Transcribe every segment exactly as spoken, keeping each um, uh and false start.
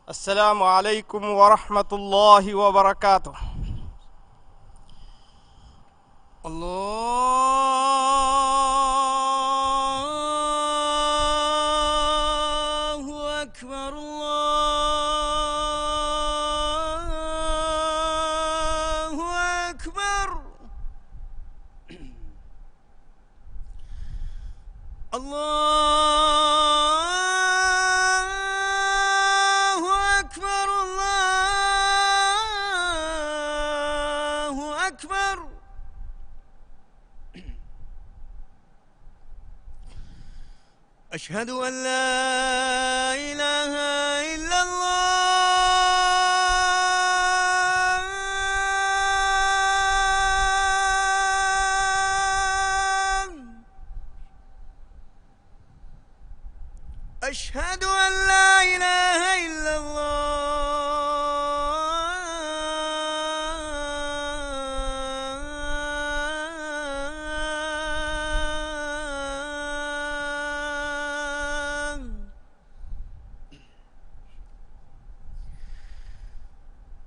السلام عليكم ورحمة الله وبركاته. الله أكبر، الله أكبر. الله أكبر، الله أكبر. أشهد أن لا إله إلا الله. أشهد أن لا إله إلا الله.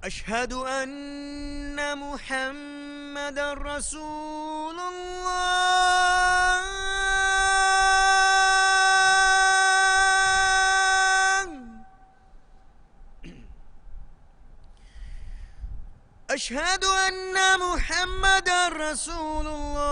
أشهد أن محمدا رسول الله. أشهد أن محمدا رسول الله.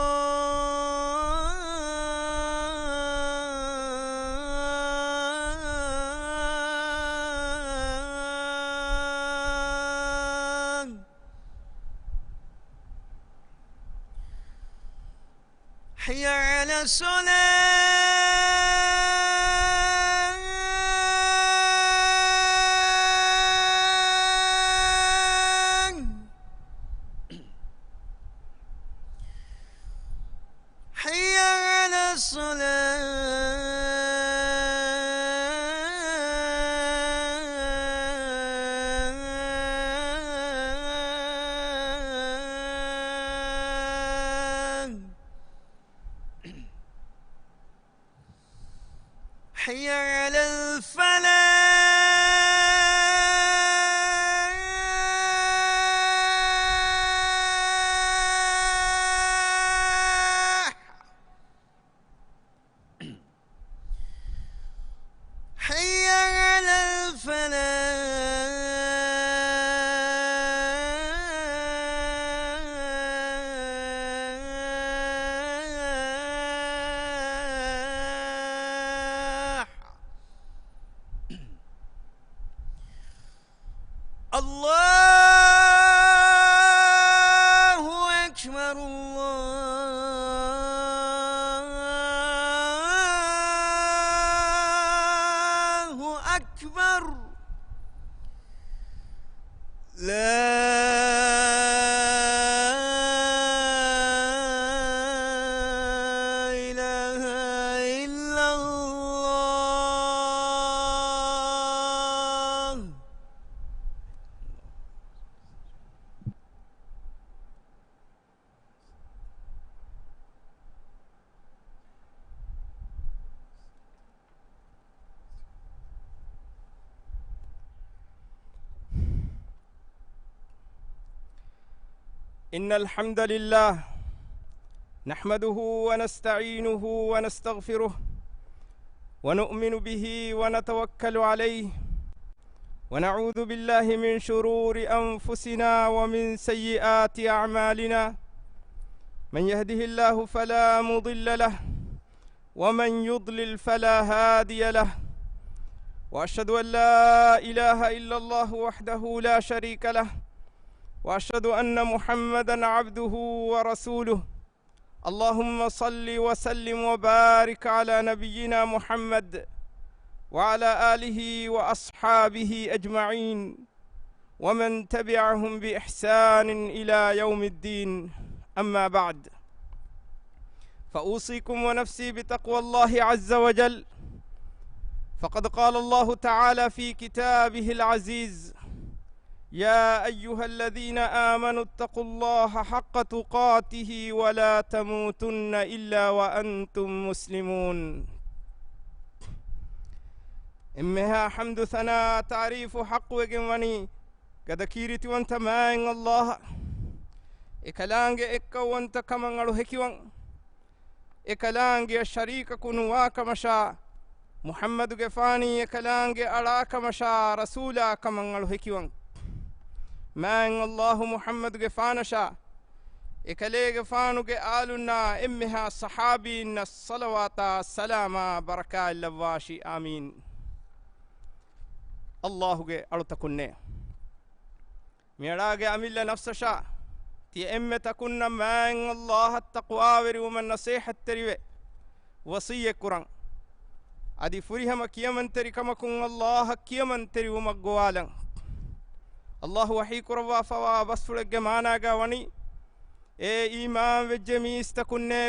حي على الصلاة. حي على الصلاة. حي على الفلاح. حي على الفلاح. الله أكبر، الله أكبر. لا إله إلا الله. إن الحمد لله نحمده ونستعينه ونستغفره ونؤمن به ونتوكل عليه ونعوذ بالله من شرور أنفسنا ومن سيئات أعمالنا. من يهده الله فلا مضل له ومن يضلل فلا هادي له. وأشهد أن لا إله إلا الله وحده لا شريك له. وأشهد أن محمدا عبده ورسوله. اللهم صل وسلم وبارك على نبينا محمد وعلى آله وأصحابه أجمعين ومن تبعهم بإحسان إلى يوم الدين. أما بعد، فأوصيكم ونفسي بتقوى الله عز وجل، فقد قال الله تعالى في كتابه العزيز: يا أيها الذين آمنوا اتقوا الله حق تقاته ولا تموتن إلا وأنتم مسلمون. އެންމެހާ ޙަމްދު ސަނާ ތާރީފު ޙައްޤުވެގެން ވަނީ ގަދަ ކީރިތިވަންތަ މާތް ﷲ އަށް، އެކަލާނގެ އެއްކައުވަންތަ ކަމަށް އަޅު ހެކިވަން، އެކަލާނގެއަށް ޝަރީކަކު ނުވާ ކަމަށާ، މުޙައްމަދުގެފާނީ އެކަލާނގެ އަޅާ ކަމަށާ ރަސޫލާ ކަމަށް އަޅު ހެކިވަން. މާތް ﷲ މުޙައްމަދުގެފާނަށާ، އެކަލޭގެފާނުގެ އާލުންނާ އެންމެހާ ޞަޙާބީންނަށް ޞަލަވާތާ ސަލާމާ ބަރަކާތްލައްވާށި. އާމީން. ﷲގެ އަޅުތަކުންނޭ! މިއަޅާގެ އަމިއްލަ ނަފްސަށާ، ތިޔަ އެންމެ ތަކުންނަށް މާތް ﷲ އަށް ތަޤްވާވެރިވުމަށް ނަޞޭޙަތްތެރިވެ، ވަޞިއްޔަތްކުރަން. އަދި ފުރިހަމަ ކިޔަމަންތެރިކަމަކުން ﷲ އަށް ކިޔަމަންތެރިވުމަށް ގޮވާލަން. ﷲ ވަޙީކުރައްވާފަވާ ބަސްފުޅެއްގެ މާނާގާ ވަނީ، އޭ އީމާންވެއްޖެ މީސްތަކުންނޭ!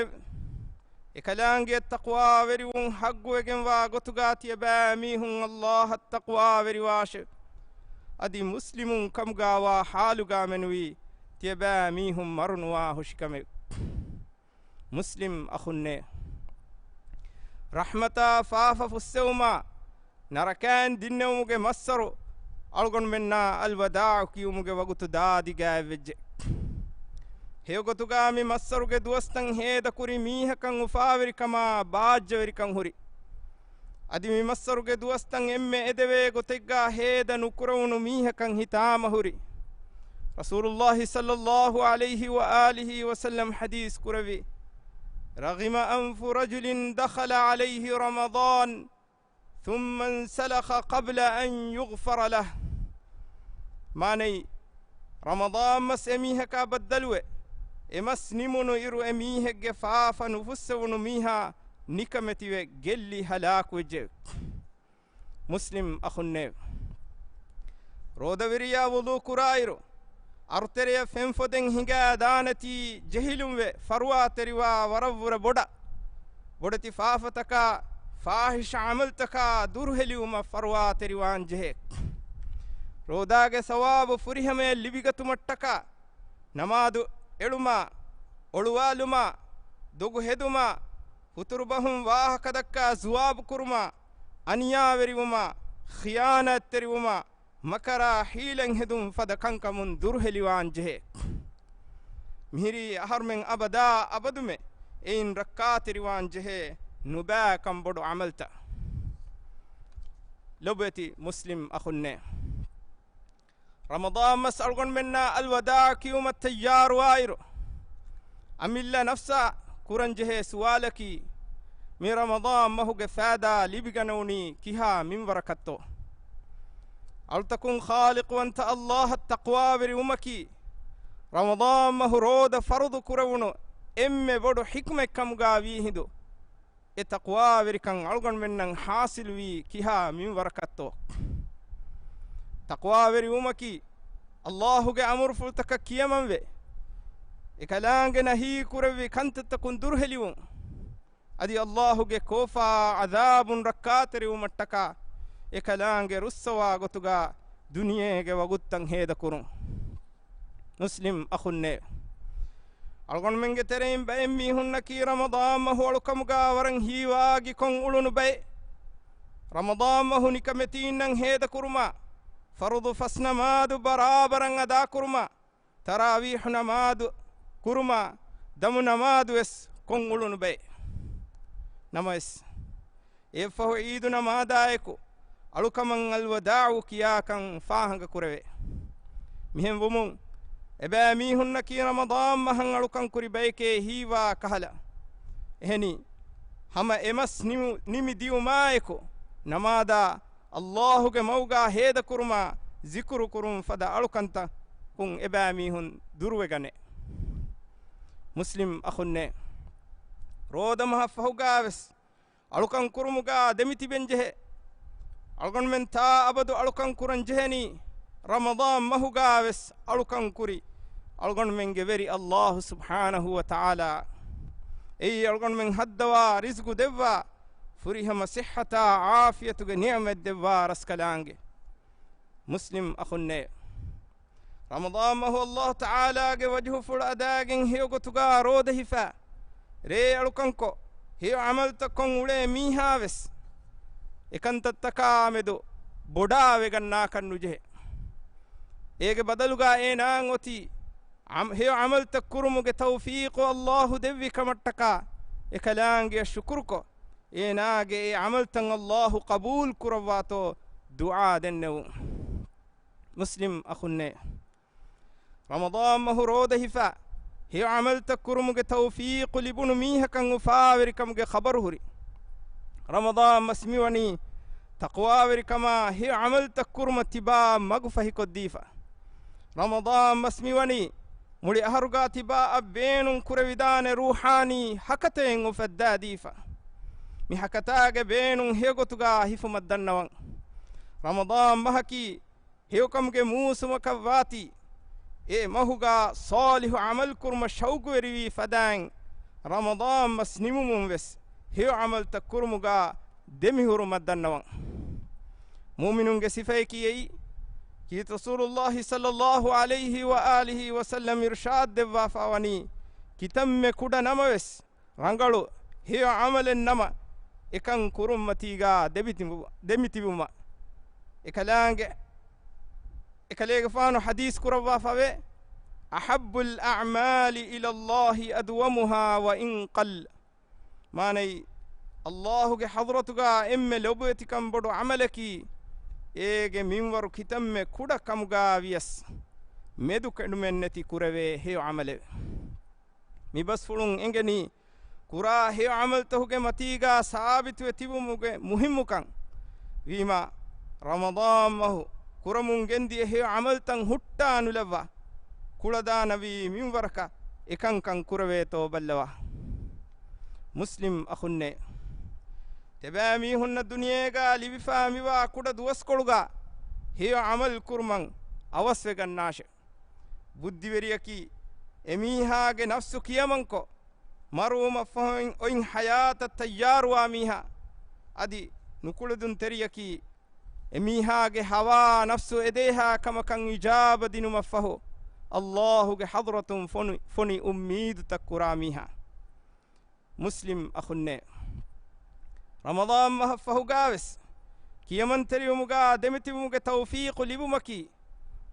އެކަލާނގެއަށް ތަޤްވާވެރިވުން ޙައްޤުވެގެންވާ ގޮތުގާ ތިޔަބައިމީހުން ﷲ އަށް ތަޤްވާވެރިވާށެވެ. އަދި މުސްލިމުން ކަމުގާވާ ޙާލުގާ މެނުވީ ތިޔަބައިމީހުން މަރުނުވާ ހުށިކަމެވެ. މުސްލިމް އަޚުންނޭ! ރަޙްމަތާ ފާފަ ފުއްސެވުމާ، ނަރަކައިން ދިންނެވުމުގެ މައްސަރު، އަޅުގަނޑުމެންނާ އަލްވަދާޢު ކިޔުމުގެ ވަގުތު ދާދިގާތްވެއްޖެ. ހެޔޮގޮތުގާ މި މައްސަރުގެ ދުވަސްތައް ހޭދަކުރި މީހަކަށް އުފާވެރިކަމާ ބާއްޖަވެރިކަން ހުރި. އަދި މި މައްސަރުގެ ދުވަސްތައް އެންމެ އެދެވޭ ގޮތެއްގާ ހޭދަ ނުކުރެވުނު މީހަކަށް ހިތާމަ ހުރި. ރަސޫލުﷲ ޞައްލަﷲ ޢަލައިހި ވައާލިހި ވަސައްލަމް ޙަދީޘް ކުރެއްވި، رغم أنف رجل دخل عليه رمضان ثم انسلخ قبل أن يغفر له. މާނައީ، ރަމަޟާން މަސް އެމީހަކާ ބައްދަލުވެ، އެ މަސް ނިމުނު އިރު އެމީހެއްގެ ފާފަ ނުފުއްސެވުނު މީހާ ނިކަމެތިވެ ގެއްލި ހަލާކުވެއްޖެ. މުސްލިމް އަޚުންނޭ! ރޯދަވެރިޔާ ވުޟޫ ކުރާއިރު، އަރުތެރެޔަށް ފެންފޮދެއް ހިނގާ ދާނެތީ ޖެހިލުންވެ ފަރުވާތެރިވާ ވަރަށްވުރެ ބޮޑަށް، ބޮޑެތި ފާފަތަކާ، ފާޙިޝް ޢަމަލްތަކާ ދުރުހެލިވުމަށް ފަރުވާތެރިވާން ޖެހޭ. ރޯދާގެ ސަވާބު ފުރިހަމަޔަށް ލިބިގަތުމަށްޓަކާ، ނަމާދު އެޅުމާ، އޮޅުވާލުމާ، ދޮގު ހެދުމާ، ހުތުރުބަހުން ވާހަކަދައްކާ ޒުވާބުކުރުމާ، އަނިޔާވެރިވުމާ، ޚިޔާނާތްތެރިވުމާ، މަކަރާ ޙީލަތް ހެދުން ފަދަ ކަންކަމުން ދުރުހެލިވާން ޖެހޭ. މިހިރީ އަހަރުމެން އަބަދާ އަބަދުމެ އެއިން ރައްކާތެރިވާން ޖެހޭ ނުބައިކަން ބޮޑު ޢަމަލްތައް. ލޮބުވެތި މުސްލިމް އަޚުންނޭ! ރަމަޟާން މަސް އަޅުގަނޑުމެންނާ އަލްވަދާޢު ކިޔުމަށް ތައްޔާރުވާއިރު، އަމިއްލަ ނަފްސާ ކުރަންޖެހޭ ސުވާލަކީ، މި ރަމަޟާން މަހުގެ ފައިދާ ލިބިގަނެވުނީ ކިހާ މިންވަރަކަށްތޯ؟ އަޅުތަކުން ޚާލިޤުވަންތަ އަލްލާހަށް ތަޤްވާވެރިވުމަކީ، ރަމަޟާން މަހު ރޯދަ ފަރުޟު ކުރެވުނު އެންމެ ބޮޑު ޙިކްމަތްކަމުގާ ވީހިނދު، އެ ތަޤްވާވެރިކަން އަޅުގަނޑުމެންނަށް ޙާޞިލުވީ ކިހާ މިންވަރަކަށްތޯ؟ ތަޤްވާވެރިވުމަކީ، އަލްލާހުގެ އަމުރުފުޅުތަކަށް ކިޔަމަންވެ، އެކަލާނގެ ނަހީ ކުރެއްވި ކަންތައްތަކުން ދުރުހެލިވުން، އަދި އަލްލާހުގެ ކޯފާ ޢަޛާބުން ރައްކާތެރިވުމަށްޓަކާ، އެކަލާނގެ ރުއްސަވާ ގޮތުގާ ދުނިޔޭގެ ވަގުތުތައް ހޭދަކުރުން. މުސްލިމް އަޚުންނޭ! އަޅުގަނޑުމެންގެ ތެރެއިން ބައެއް މީހުންނަކީ ރަމަޟާން މަހު އަޅުކަމުގާ ވަރަށް ހީވާގިކޮށް އުޅުނު ބައެއް. ރަމަޟާން މަހު ނިކަމެތީންނަށް ހޭދަކުރުމާ، ފަރުޟު ފަސް ނަމާދު ބަރާބަރަށް އަދާކުރުމާ، ތަރާވީޙު ނަމާދު ކުރުމާ، ދަމު ނަމާދުވެސް ކޮށް އުޅުނު ބައެއް. ނަމަވެސް، އެއަށްފަހު ޢީދު ނަމާދާއެކު އަޅުކަމަށް އަލްވަދާޢު ކިޔާކަން ފާހަގަކުރެވޭ. މިހެން ވުމުން، އެބައިމީހުންނަކީ ރަމަޟާން މަހަށް އަޅުކަން ކުރި ބައެކޭ ހީވާ ކަހަލަ. އެހެނީ، ހަމަ އެ މަސް ނިމު-، ނިމި ދިއުމާއެކު، ނަމާދާ، އަލްލާހުގެ މަގުގާ ހޭދަކުރުމާ، ޒިކުރު ކުރުން ފަދަ އަޅުކަންތަކުން އެބައިމީހުން ދުރުވެގަނެ. މުސްލިމް އަޚުންނޭ! ރޯދަ މަހަށް ފަހުގާވެސް އަޅުކަން ކުރުމުގާ ދެމިތިބެންޖެހޭ. އަޅުގަނޑުމެން ތާ އަބަދު އަޅުކަން ކުރަން ޖެހެނީ، ރަމަޟާން މަހުގާވެސް އަޅުކަން ކުރި އަޅުގަނޑުމެންގެ ވެރި އަލްލާހު ސުބްޙާނަހު ވަ ތަޢާލާ. އެއީ އަޅުގަނޑުމެން ހައްދަވާ ރިޒްގު ދެއްވާ، ފުރިހަމަ ޞިއްޙަތާ ޢާފިޔަތުގެ ނިޢުމަތް ދެއްވާ ރަސްކަލާނގެ. މުސްލިމް އަޚުންނޭ! ރަމަޟާން މަހު އަލްލާހު ތަޢާލާގެ ވަޖްހުފުޅު އަދާގެން ހެޔޮގޮތުގާ ރޯދަ ހިފާ، ރޭ އަޅުކަންކޮށް، ހެޔޮ ޢަމަލުތައް ކޮށް އުޅޭ މީހާވެސް، އެކަންތައްތަކާ މެދު ބޮޑާވެގަންނާކަށް ނުޖެހޭ. އޭގެ ބަދަލުގަ އޭނާއަށް އޮތީ އަމް-، ހެޔޮ ޢަމަލުތައް ކުރުމުގެ ތައުފީޤު އައްލާހު ދެއްވި ކަމަށްޓަކާ އެކަލާނގެއަށް ޝުކުރުކޮށް، އޭނާގެ އެ ޢަމަލުތައް އައްލާހު ޤަބޫލު ކުރައްވާތޯ ދުޢާ ދެންނެވުން. މުސްލިމް އަޚުންނޭ، ރަމަޟާން މަހު ރޯދަ ހިފާ، ހެޔޮ ޢަމަލުތައް ކުރުމުގެ ތައުފީޤު ލިބުނު މީހަކަށް އުފާވެރިކަމުގެ ޚަބަރު ހުރި. ރަމަޟާން މަސް މިވަނީ، ތަޤްވާވެރިކަމާ ހެޔޮ ޢަމަލުތައް ކުރުމަށް ތިބާ މަގު ފަހިކޮށްދީފަ. ރަމަޟާން މަސް މިވަނީ، މުޅި އަހަރުގާ ތިބާއަށް ބޭނުން ކުރެވިދާނެ ރޫޙާނީ ހަކަތައެއް އުފައްދާދީފަ. މި ހަކަތާގެ ބޭނުން ހެޔޮގޮތުގާ ހިފުމަށް ދަންނަވަން. ރަމަޟާން މަހަކީ ހެޔޮކަމުގެ މޫސުމަކަށް ވާތީ، އެ މަހުގާ ޞާލިޙު ޢަމަލު ކުރުމަށް ޝައުގުވެރިވީ ފަދައިން، ރަމަޟާން މަސް ނިމުމުން ވެސް ހެޔޮ ޢަމަލުތައް ކުރުމުގާ ދެމިހުރުމަށް ދަންނަވަން. މުއުމިނުންގެ ސިފަޔަކީ އެއީ، ކީރިތި ރަސޫލުﷲ ޞައްލަﷲ ޢަލައިހި ވައާލިހި ވަސައްލަމް އިރުޝާދު ދެއްވާފަ ވަނީ، ކިތަންމެ ކުޑަ ނަމަވެސް، ރަނގަޅު ހެޔޮ ޢަމަލެއް ނަމަ، އެކަން ކުރުންމަތީގާ ދެމިތިބު-، ދެމިތިބުމަށް. އެކަލާނގެ-، އެކަލޭގެފާނު ޙަދީޘް ކުރައްވާފަވޭ، "أحب الأعمال إلى الله أدومها وإن قل." މާނައީ، އައްލާހުގެ ޙަޟްރަތުގާ އެންމެ ލޮބުވެތިކަން ބޮޑު ޢަމަލަކީ، އޭގެ މިންވަރު ކިތަންމެ ކުޑަ ކަމުގާ ވިޔަސް، މެދުކެނޑުމެއްނެތި ކުރެވޭ ހެޔޮ ޢަމަލެވެ. މި ބަސްފުޅުން އެނގެނީ، ކުރާ ހެޔޮ ޢަމަލުތަކުގެ މަތީގާ ސާބިތުވެ ތިބުމުގެ މުހިއްމުކަން. ވީމާ، ރަމަޟާން މަހު ކުރަމުން ގެންދިޔަ ހެޔޮ ޢަމަލުތައް ހުއްޓާ ނުލައްވާ، ކުޅަދާނަވީ މިންވަރަކަށް އެކަންކަން ކުރެވޭތޯ ބައްލަވާ. މުސްލިމް އަޚުންނޭ، ތިބާ މީހުންނަށް ދުނިޔޭގާ ލިބިފާ މިވާ ކުޑަ ދުވަސްކޮޅުގާ ހެޔޮ ޢަމަލު ކުރުމަށް އަވަސްވެގަންނާށެ. ބުއްދިވެރިޔަކީ، އެމީހާގެ ނަފްސު ކިޔަމަންކޮށް، މަރުވުމަށްފަހު އޮތް ޙަޔާތަށް ތައްޔާރުވާ މީހާ. އަދި ނުކުޅެދުންތެރިޔަކީ، އެމީހާގެ ހަވާ ނަފްސު އެދޭހާ ކަމަކަށް އިޖާބަ ދިނުމަށްފަހު، އައްލާހުގެ ޙަޟްރަތުން ފޮނި، ފޮނި އުއްމީދުތައް ކުރާ މީހާ. މުސްލިމް އަޚުންނޭ، ރަމަޟާން މަހަށް ފަހުގާވެސް ކިޔަމަންތެރިވުމުގާ ދެމިތިބުމުގެ ތައުފީޤު ލިބުމަކީ،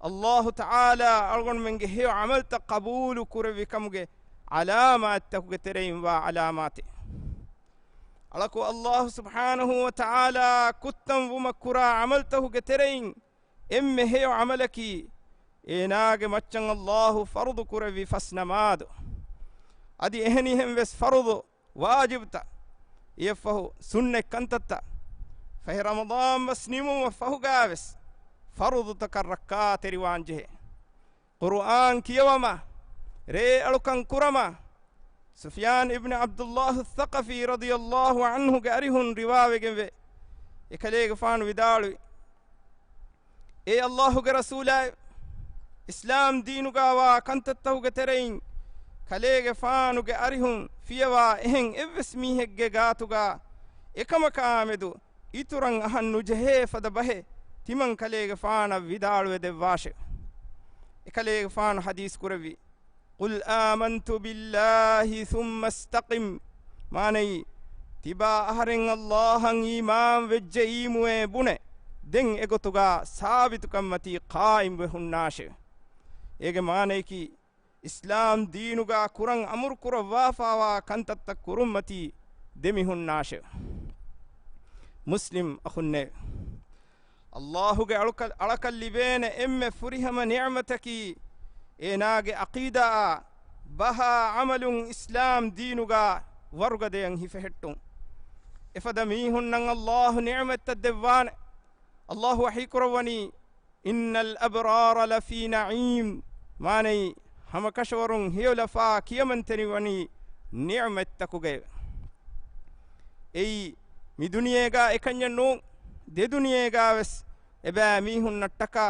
އައްލާހު ތަޢާލާ އަޅުގަނޑުމެންގެ ހެޔޮ ޢަމަލުތައް ޤަބޫލު ކުރެއްވި ކަމުގެ ޢަލާމާތްތަކުގެ ތެރެއިން ވާ ޢަލާމާތެއް. އަޅަކު އައްލާހު ސުބްޙާނަހު ވަ ތަޢާލާ ކުއްތަން ވުމަށް ކުރާ ޢަމަލުތަކުގެ ތެރެއިން އެންމެ ހެޔޮ ޢަމަލަކީ، އޭނާގެ މައްޗަށް އައްލާހު ފަރުޟު ކުރެއްވި ފަސް ނަމާދު. އަދި އެހެނިހެން ވެސް ފަރުޟު، ވާޖިބުތައް، އެއަށްފަހު ސުންނަތް ކަންތައްތައް، ފަހެ ރަމަޟާން މަސް ނިމުމަށް ފަހުގާވެސް ފަރުޟުތަކަށް ރައްކާތެރިވާން ޖެހޭ. ޤުރުއާން ކިޔަވަމާ، ރޭ އަޅުކަން ކުރަމާ، ސުފްޔާން އިބްނު ޢަބްދުއްލާހު އައްސަޤަފީ ރަޟިޔައްލާހު ޢަންހުގެ އަރިހުން ރިވާވެގެންވޭ. އެކަލޭގެފާނު ވިދާޅުވި، އޭ އައްލާހުގެ ރަސޫލާއެވެ! އިސްލާމް ދީނުގާވާ ކަންތައްތަކުގެ ތެރެއިން ކަލޭގެފާނުގެ އަރިހުން ފިޔަވާ އެހެން އެއްވެސް މީހެއްގެ ގާތުގާ އެކަމަކާމެދު އިތުރަށް އަހަން ނުޖެހޭ ފަދަ ބަހެއް ތިމަން ކަލޭގެފާނަށް ވިދާޅުވެ ދެއްވާށެވެ. އެކަލޭގެފާނު ޙަދީޘް ކުރެއްވި، "قل آمنت بالله ثم استقم." މާނައީ، ތިބާ އަހަރެން އައްލާހަށް އީމާން ވެއްޖެއީމުއޭ ބުނެ، ދެން އެގޮތުގާ ސާބިތުކަންމަތީ ޤާއިމްވެ ހުންނާށެވެ. އޭގެ މާނަޔަކީ، އިސްލާމް ދީނުގާ ކުރަން އަމުރު ކުރައްވާފާވާ ކަންތައްތައް ކުރުންމަތީ ދެމިހުންނާށެވެ. މުސްލިމް އަޚުންނޭވެ! އައްލާހުގެ އަޅުކަ-، އަޅަކަށް ލިބޭނެ އެންމެ ފުރިހަމަ ނިޢުމަތަކީ، އޭނާގެ ޢަޤީދާއާ ބަހާ ޢަމަލުން އިސްލާމް ދީނުގާ ވަރުގަދަޔަށް ހިފެހެއްޓުން. އެފަދަ މީހުންނަށް އައްލާހު ނިޢުމަތްތައް ދެއްވާނެ. އައްލާހު ވަޙީކުރައްވަނީ، "إن الأبرار لفي نعيم." މާނައީ، ހަމަކަށަވަރުން ހެޔޮލަފާ ކިޔަމަންތެރިވަނީ ނިޢުމަތްތަކުގައެވެ. އެއީ، މި ދުނިޔޭގާ އެކަންޏެއް ނޫން، ދެ ދުނިޔޭގާވެސް އެބައިމީހުންނަށްޓަކާ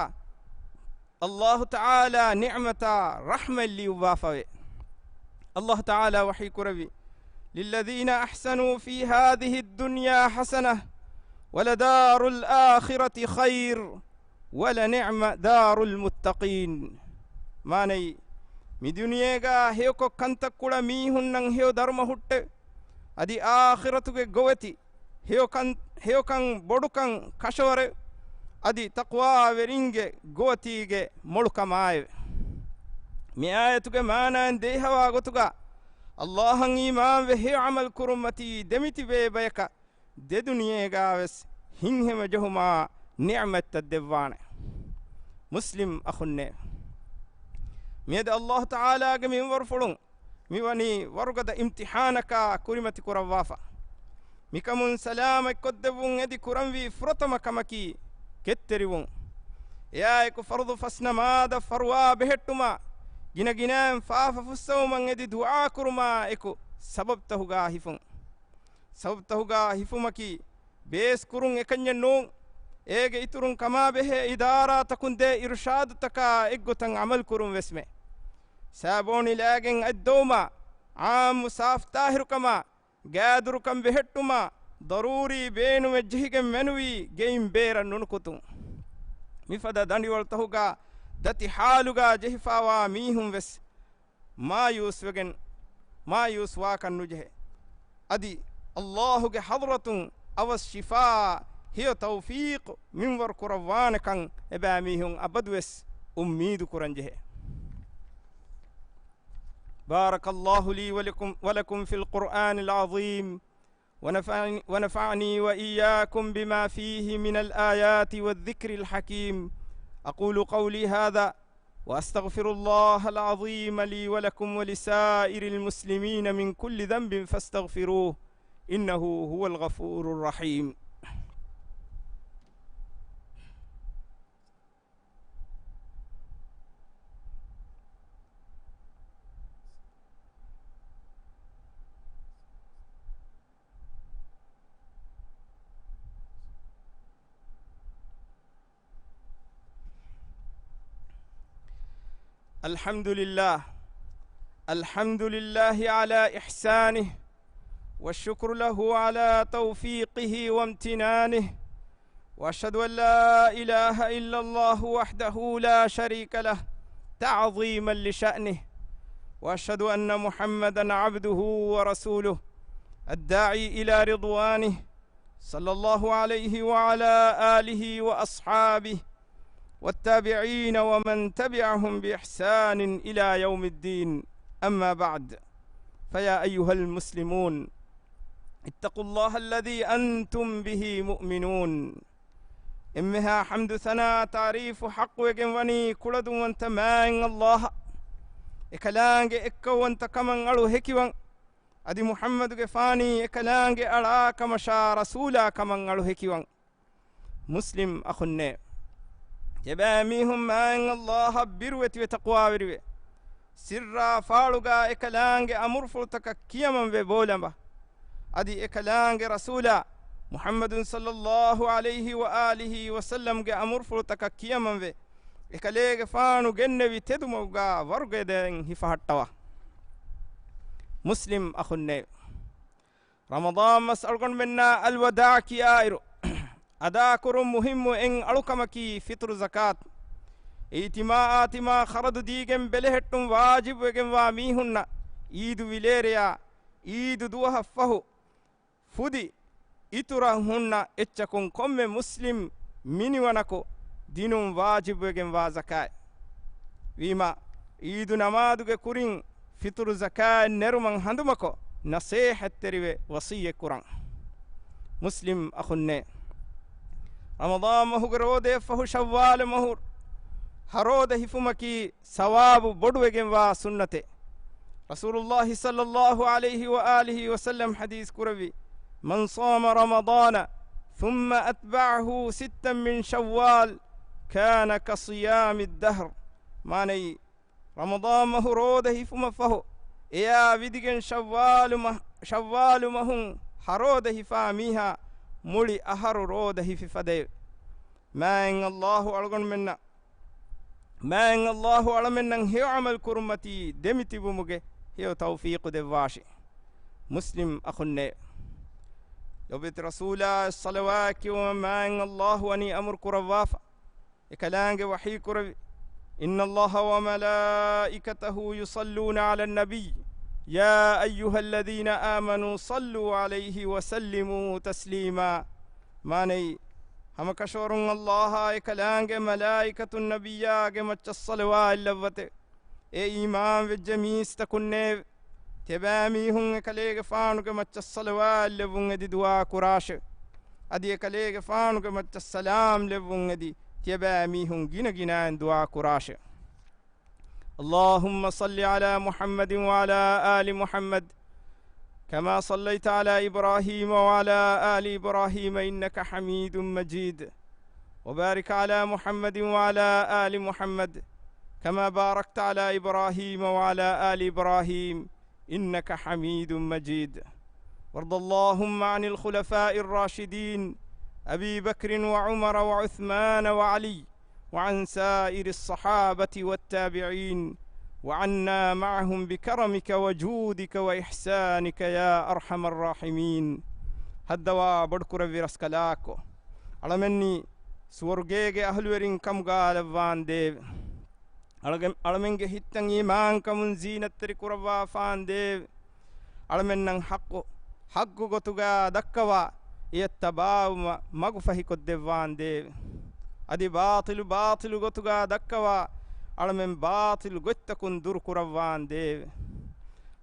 އައްލާހު ތަޢާލާ ނިޢުމަތާ ރަޙްމަތް ލިޔުއްވާފަވޭ. އައްލާހު ތަޢާލާ ވަޙީކުރެއްވި، "للذين أحسنوا في هذه الدنيا حسنة ولدار الآخرة خير ولنعم دار المتقين." މާނައީ، މި ދުނިޔޭގާ ހެޔޮކޮށް ކަންތައް ކުޅަ މީހުންނަށް ހެޔޮ ދަރުމަ ހުއްޓެވެ. އަދި އާޚިރަތުގެ ގޮވެތި ހެޔޮކަން، ހެޔޮކަން ބޮޑުކަން ކަށަވަރެވެ. އަދި ތަޤްވާވެރިންގެ ގޯތީގެ މޮޅުކަމާއެވެ. މި އާޔަތުގެ މާނައިން ދޭހަވާ ގޮތުގަ، ﷲ އަށް އީމާންވެ ހެޔޮ ޢަމަލު ކުރުންމަތީ ދެމިތިބޭ ބަޔަކަށް ދެދުނިޔޭގާވެސް ހިތްހަމަޖެހުމާ ނިޢުމަތްތައް ދެއްވާނެ. މުސްލިމް އަޚުންނޭ، މިއަދު ﷲ ތަޢާލާގެ މިންވަރުފުޅުން މިވަނީ ވަރުގަދަ އިމްތިޙާނަކާ ކުރިމަތި ކުރައްވާފަ. މިކަމުން ސަލާމަތްކޮށްދެއްވުން އެދި ކުރަންވީ ފުރަތަމަ ކަމަކީ ކެތްތެރިވުން. އެއާއެކު ފަރުޟު ފަސް ނަމާދަށް ފަރުވާ ބެހެއްޓުމާ، ގިނަގިނައިން ފާފަ ފުއްސަވުމަށް އެދި ދުޢާކުރުމާ އެކު ސަބަބުތަހުގާ ހިފުން. ސަބަބުތަހުގާ ހިފުމަކީ ބޭސް ކުރުން އެކަންޏެއް ނޫން. އޭގެ އިތުރުން ކަމާބެހޭ އިދާރާތަކުން ދޭ އިރުޝާދުތަކާ އެއްގޮތަށް ޢަމަލު ކުރުން ވެސްމެ. ސާބޯނި ލައިގެން އަތްދޮވުމާ، ޢާއްމު ސާފުތާހިރުކަމާ، ގާދުރުކަން ބެހެއްޓުމާ، ޟަރޫރީ ބޭނުމެއް ޖެހިގެން މެނުވީ ގެއިން ބޭރަށް ނުނުކުތުން. މިފަދަ ދަނޑިވަޅުތަހުގާ ދަތި ޙާލުގާ ޖެހިފާވާ މީހުން ވެސް މާޔޫސްވެގެން، މާޔޫސްވާކަށް ނުޖެހޭ. އަދި ﷲ ގެ ޙަޟްރަތުން އަވަސް ޝިފާ، ހެޔޮ ތައުފީޤު މިންވަރު ކުރައްވާނެކަން އެބައިމީހުން އަބަދުވެސް އުއްމީދު ކުރަންޖެހޭ. بارك الله لي ولكم، ولكم في القرآن العظيم، ونفعني، ونفعني وإياكم بما فيه من الآيات والذكر الحكيم. أقول قولي هذا وأستغفر الله العظيم لي ولكم ولسائر المسلمين من كل ذنب فاستغفروه إنه هو الغفور الرحيم. الحمد لله. الحمد لله على إحسانه، والشكر له على توفيقه وامتنانه، وأشهد أن لا إله إلا الله وحده لا شريك له تعظيما لشأنه، وأشهد أن محمدا عبده ورسوله الداعي إلى رضوانه، صلى الله عليه وعلى آله وأصحابه والتابعين ومن تبعهم بإحسان إلى يوم الدين. أما بعد، فيا أيها المسلمون، اتقوا الله الذي أنتم به مؤمنون. އެންމެހާ ޙަމްދު ސަނާ ތާރީފު ޙައްޤުވެގެން ވަނީ ކުޅަދުންވަންތަ މާތް ﷲ އަށް، އެކަލާނގެ އެއްކައުވަންތަކަމަށް އަޅު ހެކިވަން. އަދި މުޙައްމަދުގެފާނީ އެކަލާނގެ އަޅާކަމަށާ ރަސޫލާ ކަމަށް އަޅު ހެކިވަން. މުސްލިމް އަޚުންނޭ، އެބައިމީހުން މާތް ﷲ އަށް ބިރުވެތިވެ ތަޤްވާވެރިވެ، ސިއްރާ ފާޅުގާ އެކަލާނގެ އަމުރުފުޅުތަކަށް ކިޔަމަންވެ ބޯލަނބަ. އަދި އެކަލާނގެ ރަސޫލާ މުޙައްމަދު ޞައްލައްލާހު ޢަލައިހި ވައާލިހި ވަސައްލަމްގެ އަމުރުފުޅުތަކަށް ކިޔަމަންވެ، އެކަލޭގެފާނު ގެންނެވި ތެދުމަގުގާ ވަރުގަދައިން ހިފަހައްޓަވާ. މުސްލިމް އަޚުންނޭ، ރަމަޟާން މަސް އަޅުގަނޑުމެންނާ އަލްވަދާޢު ކިޔާއިރު، އަދާކުރުން މުހިއްމު އެއް އަޅުކަމަކީ ފިޠުރު ޒަކާތު. އިޖްތިމާޢާ ތިމާ ޚަރަދު ދީގެން ބެލެހެއްޓުން ވާޖިބުވެގެންވާ މީހުންނަށް އީދު ވިލޭރެޔާ އީދު ދުވަހަށްފަހު ފުދި އިތުރަށް ހުންނަ އެއްޗަކުން ކޮންމެ މުސްލިމް މިނިވަނަކު ދިނުން ވާޖިބުވެގެންވާ ޒަކާތް. ވީމާ، އީދު ނަމާދުގެ ކުރިން ފިޠުރު ޒަކާތް ނެރުމަށް ހަނދުމަކޮށް، ނަޞޭޙަތްތެރިވެ ވަޞިއްޔަތްކުރަން. މުސްލިމް އަޚުންނޭ، ރަމަޟާން މަހުގެ ރޯދައަށްފަހު ޝައްވާލު މަހު ހަރޯދަ ހިފުމަކީ ސަވާބު ބޮޑުވެގެންވާ ސުންނަތެއް. ރަސޫލުﷲ ޞައްލައްލާހު ޢަލައިހި ވައާލިހި ވަސައްލަމް ޙަދީޘް ކުރެއްވި، من صام رمضان ثم أتبعه ستا من شوال كان كصيام الدهر. މާނައީ، ރަމަޟާން މަހު ރޯދަ ހިފުމަށްފަހު، އެޔާ ވިދިގެން ޝައްވާލު މަ-، ޝައްވާލު މަހުން ހަރޯދަ ހިފާ މީހާ މުޅި އަހަރު ރޯދަ ހިފި ފަދައެވެ. މާތް ﷲ އަޅުގަނޑުމެންނަށް، މާތް ﷲ އަޅަމެންނަށް ހެޔޮ ޢަމަލު ކުރުންމަތީ ދެމިތިބުމުގެ ހެޔޮ ތައުފީޤު ދެއްވާށި. މުސްލިމް އަޚުންނޭ، ލޮބުވެތި ރަސޫލާ ޞަލަވާތް ކިޔުމަށް މާތް ﷲ ވަނީ އަމުރު ކުރައްވާފަ. އެކަލާނގެ ވަޙީ ކުރެވި، إن الله وملائكته يصلون على النبي، يا أيها الذين آمنوا صلوا عليه وسلموا تسليما. މާނައީ، ހަމަކަށަވަރުން ﷲ އާއި އެކަލާނގެ މަލާއިކަތުން ނަބިއްޔާގެ މައްޗަށް ޞަލަވާތް ލައްވަތެވެ. އޭ އީމާންވެއްޖެ މީސްތަކުންނޭވެ! ތިޔަބައިމީހުން އެކަލޭގެފާނުގެ މައްޗަށް ޞަލަވާތް ލެއްވުން އެދި ދުޢާ ކުރާށެވެ. އަދި އެކަލޭގެފާނުގެ މައްޗަށް ސަލާމް ލެއްވުން އެދި ތިޔަބައިމީހުން ގިނަ ގިނައިން ދުޢާ ކުރާށެވެ. اللهم صل على محمد وعلى آل محمد كما صليت على إبراهيم وعلى آل إبراهيم إنك حميد مجيد. وبارك على محمد وعلى آل محمد كما باركت على إبراهيم وعلى آل إبراهيم إنك حميد مجيد. وارض اللهم عن الخلفاء الراشدين أبي بكر وعمر وعثمان وعلي وعن سائر الصحابة والتابعين وعنا معهم بكرمك وجودك وإحسانك يا أرحم الراحمين. ހައްދަވާ ބޮޑުކުރެއްވި ރަސްކަލާކޮ، އަޅަމެންނީ ސުވަރުގޭގެ އަހުލުވެރިން ކަމުގާ ލައްވާނދޭވެ. އަޅަގެ-، އަޅަމެންގެ ހިތްތައް އީމާންކަމުން ޒީނަތްތެރި ކުރައްވާފާނދޭވެ. އަޅަމެންނަށް ޙައްޤު، ޙައްޤު ގޮތުގާ ދައްކަވާ، އެޔަށް ތަބާވުމަށް މަގުފަހިކޮށްދެއްވާނދޭވެ. އަދި ބާޠިލު، ބާޠިލު ގޮތުގާ ދައްކަވާ، އަޅަމެން ބާޠިލު ގޮތްތަކުން ދުރުކުރައްވާނދޭވެ.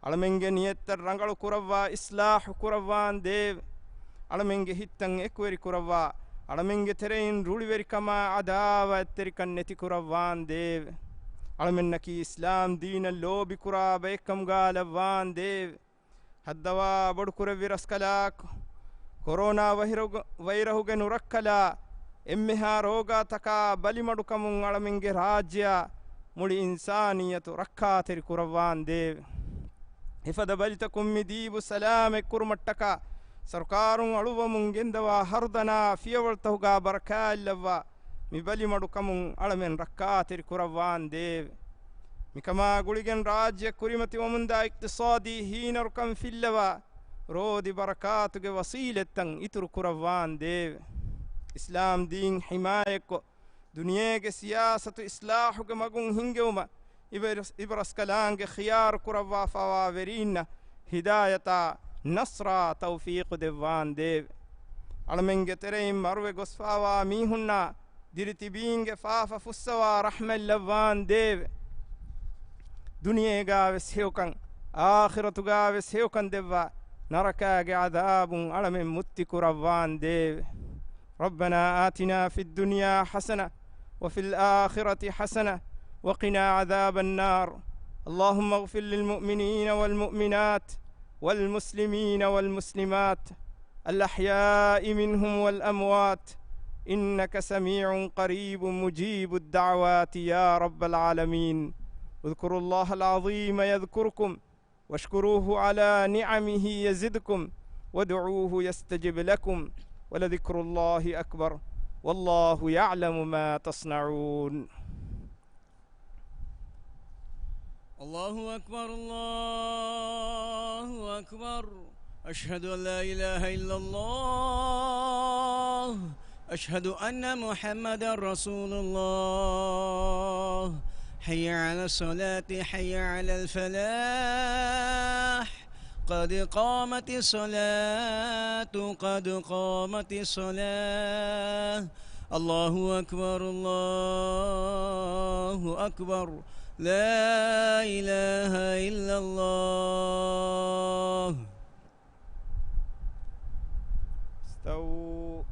އަޅަމެންގެ ނިޔަތްތައް ރަނގަޅު ކުރައްވާ، އިޞްލާޙު ކުރައްވާނދޭވެ. އަޅަމެންގެ ހިތްތައް އެކުވެރި ކުރައްވާ، އަޅަމެންގެ ތެރެއިން ރުޅިވެރިކަމާ، ޢަދާވާތްތެރިކަން ނެތި ކުރައްވާނދޭވެ. އަޅަމެންނަކީ އިސްލާމް ދީނަށް ލޯބިކުރާ ބައެއްކަމުގާ ލައްވާނދޭވެ. ހައްދަވާ ބޮޑުކުރެއްވި ރަސްކަލާކޮ، ކޮރޯނާ ވަހިރުގ-، ވައިރަހުގެ ނުރައްކަލާ، އެންމެހާ ރޯގާތަކާ ބަލިމަޑުކަމުން އަޅަމެންގެ ރާއްޖެއާ މުޅި އިންސާނިއްޔަތު ރައްކާތެރި ކުރައްވާނދޭވެ. އެފަދަ ބަލިތަކުން މި ދީބު ސަލާމަތްކުރުމަށްޓަކާ، ސަރުކާރުން އަޅުއްވަމުން ގެންދަވާ ހަރުދަނާ ފިޔަވަޅުތަކުގާ ބަރަކާތްލައްވާ، މި ބަލިމަޑުކަމުން އަޅަމެން ރައްކާތެރި ކުރައްވާނދޭވެ. މިކަމާ ގުޅިގެން ރާއްޖެ ކުރިމަތިވަމުންދާ އިޤްތިޞާދީ ހީނަރުކަން ފިއްލަވާ، ރޯދި ބަރަކާތުގެ ވަސީލަތްތައް އިތުރު ކުރައްވާނދޭވެ. އިސްލާމް ދީން ޙިމާޔަތްކޮށް، ދުނިޔޭގެ ސިޔާސަތު އިޞްލާޙުގެ މަގުން ހިންގެވުމަށް އިބަ-، އިބަރަސްކަލާނގެ ޚިޔާރު ކުރައްވާފަވާ ވެރީންނަށް ހިދާޔަތާ، ނަޞްރާ، ތައުފީޤު ދެއްވާނދޭވެ. އަޅަމެންގެ ތެރެއިން މަރުވެ ގޮސްފާވާ މީހުންނާ ދިރިތިބީންގެ ފާފަ ފުއްސަވާ ރަޙްމަތް ލައްވާނދޭވެ. ދުނިޔޭގާވެސް ހެޔޮކަން، އާޚިރަތުގާވެސް ހެޔޮކަން ދެއްވާ، ނަރަކާގެ ޢަޛާބުން އަޅަމެން މުއްތި ކުރައްވާނދޭވެ. ربنا آتنا في الدنيا حسنة وفي الآخرة حسنة وقنا عذاب النار. اللهم اغفر للمؤمنين والمؤمنات والمسلمين والمسلمات الأحياء منهم والأموات إنك سميع قريب مجيب الدعوات يا رب العالمين. اذكروا الله العظيم يذكركم واشكروه على نعمه يزدكم وادعوه يستجب لكم ولذكر الله أكبر والله يعلم ما تصنعون. الله أكبر، الله أكبر. أشهد أن لا إله إلا الله. أشهد أن محمدا رسول الله. حي على الصلاة، حي على الفلاح. قد قامت الصلاة، قد قامت الصلاة. الله أكبر، الله أكبر. لا إله إلا الله. استووا.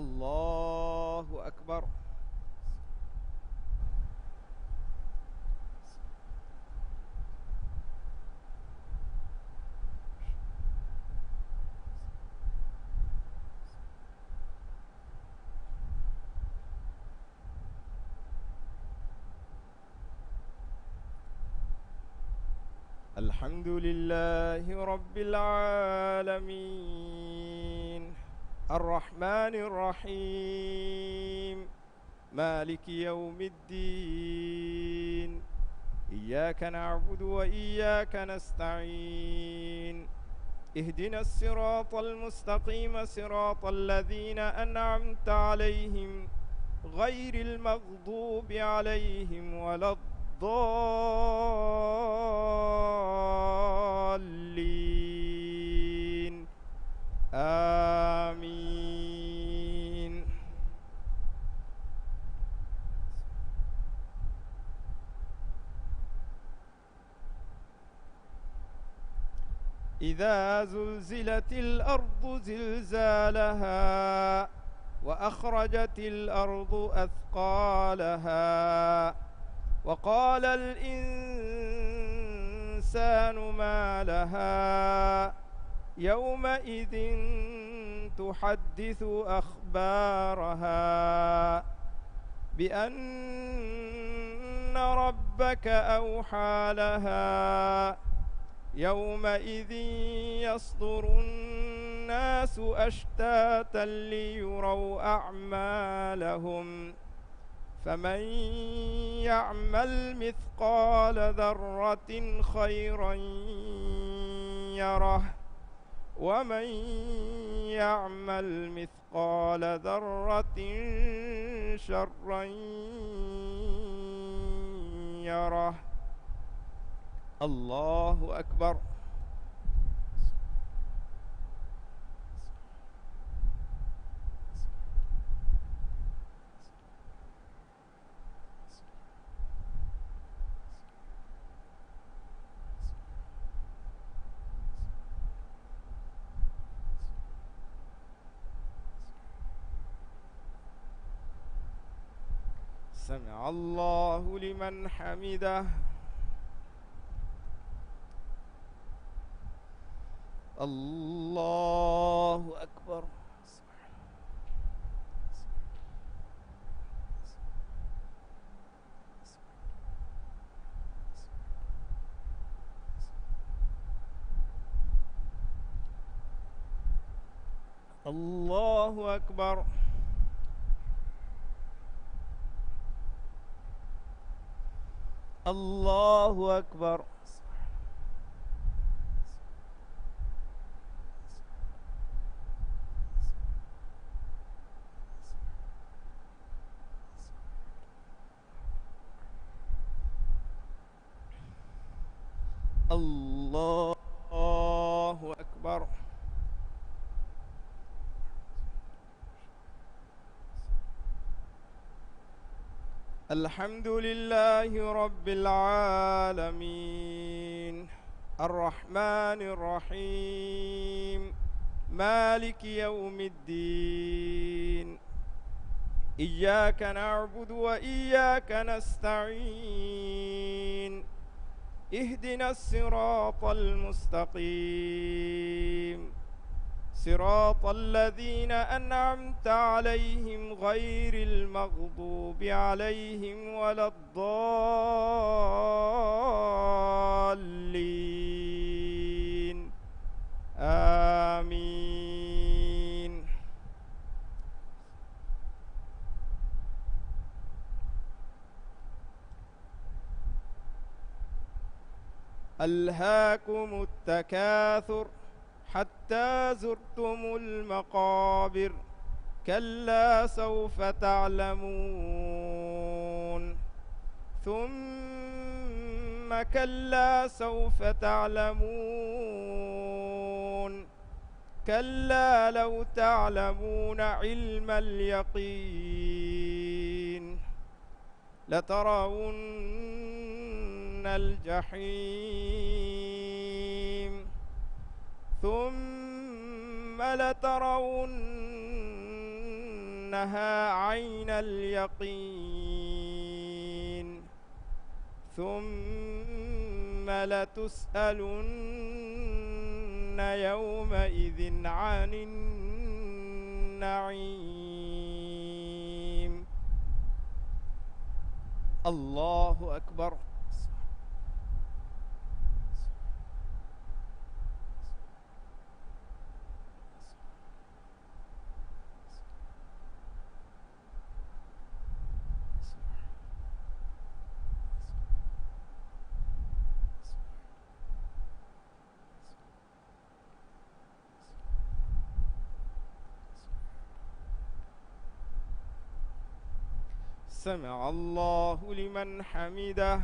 الله أكبر. الحمد لله رب العالمين. الرحمن الرحيم. مالك يوم الدين. إياك نعبد وإياك نستعين. اهدنا الصراط المستقيم، صراط الذين أنعمت عليهم، غير المغضوب عليهم ولا الضالين. آمين. إذا زلزلت الأرض زلزالها، وأخرجت الأرض أثقالها، وقال الإنسان ما لها يومئذ تحدث أخبارها بأن ربك أوحى لها يومئذ يصدر الناس أشتاتا ليروا أعمالهم فمن يعمل مثقال ذرة خيرا يره ومن يعمل مثقال ذرة شرا يره. الله أكبر. سمع الله لمن حمده. الله أكبر. الله أكبر. الله أكبر. الله أكبر. الحمد لله رب العالمين. الرحمن الرحيم. مالك يوم الدين. إياك نعبد وإياك نستعين. اهدنا الصراط المستقيم. صراط الذين أنعمت عليهم غير المغضوب عليهم ولا الضالين. آمين. ألهاكم التكاثر حتى زرتم المقابر. كلا سوف تعلمون. ثم كلا سوف تعلمون. كلا لو تعلمون علم اليقين. لترون الجحيم. ثم لترونها عين اليقين. ثم لتسألن يومئذ عن النعيم. الله أكبر. سمع الله لمن حمده.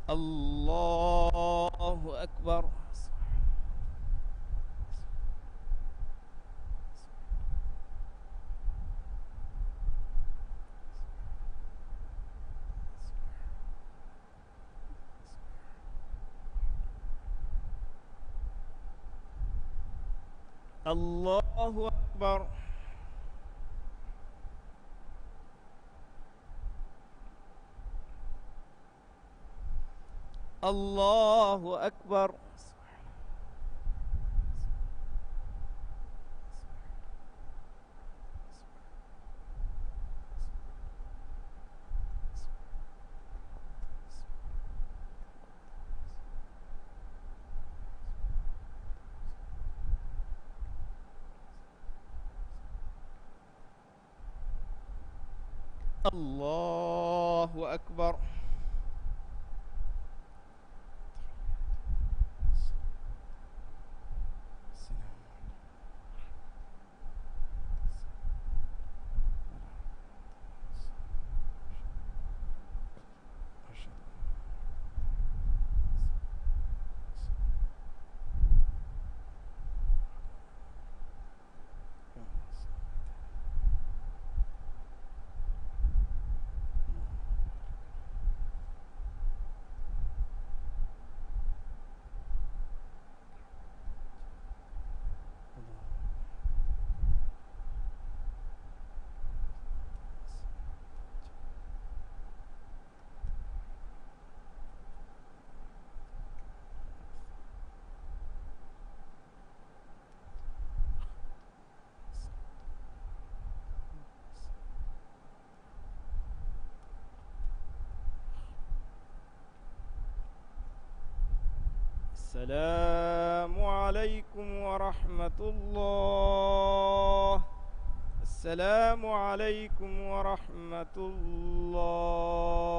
الله أكبر. الله أكبر. الله أكبر. الله أكبر. السلام عليكم ورحمة الله. السلام عليكم ورحمة الله.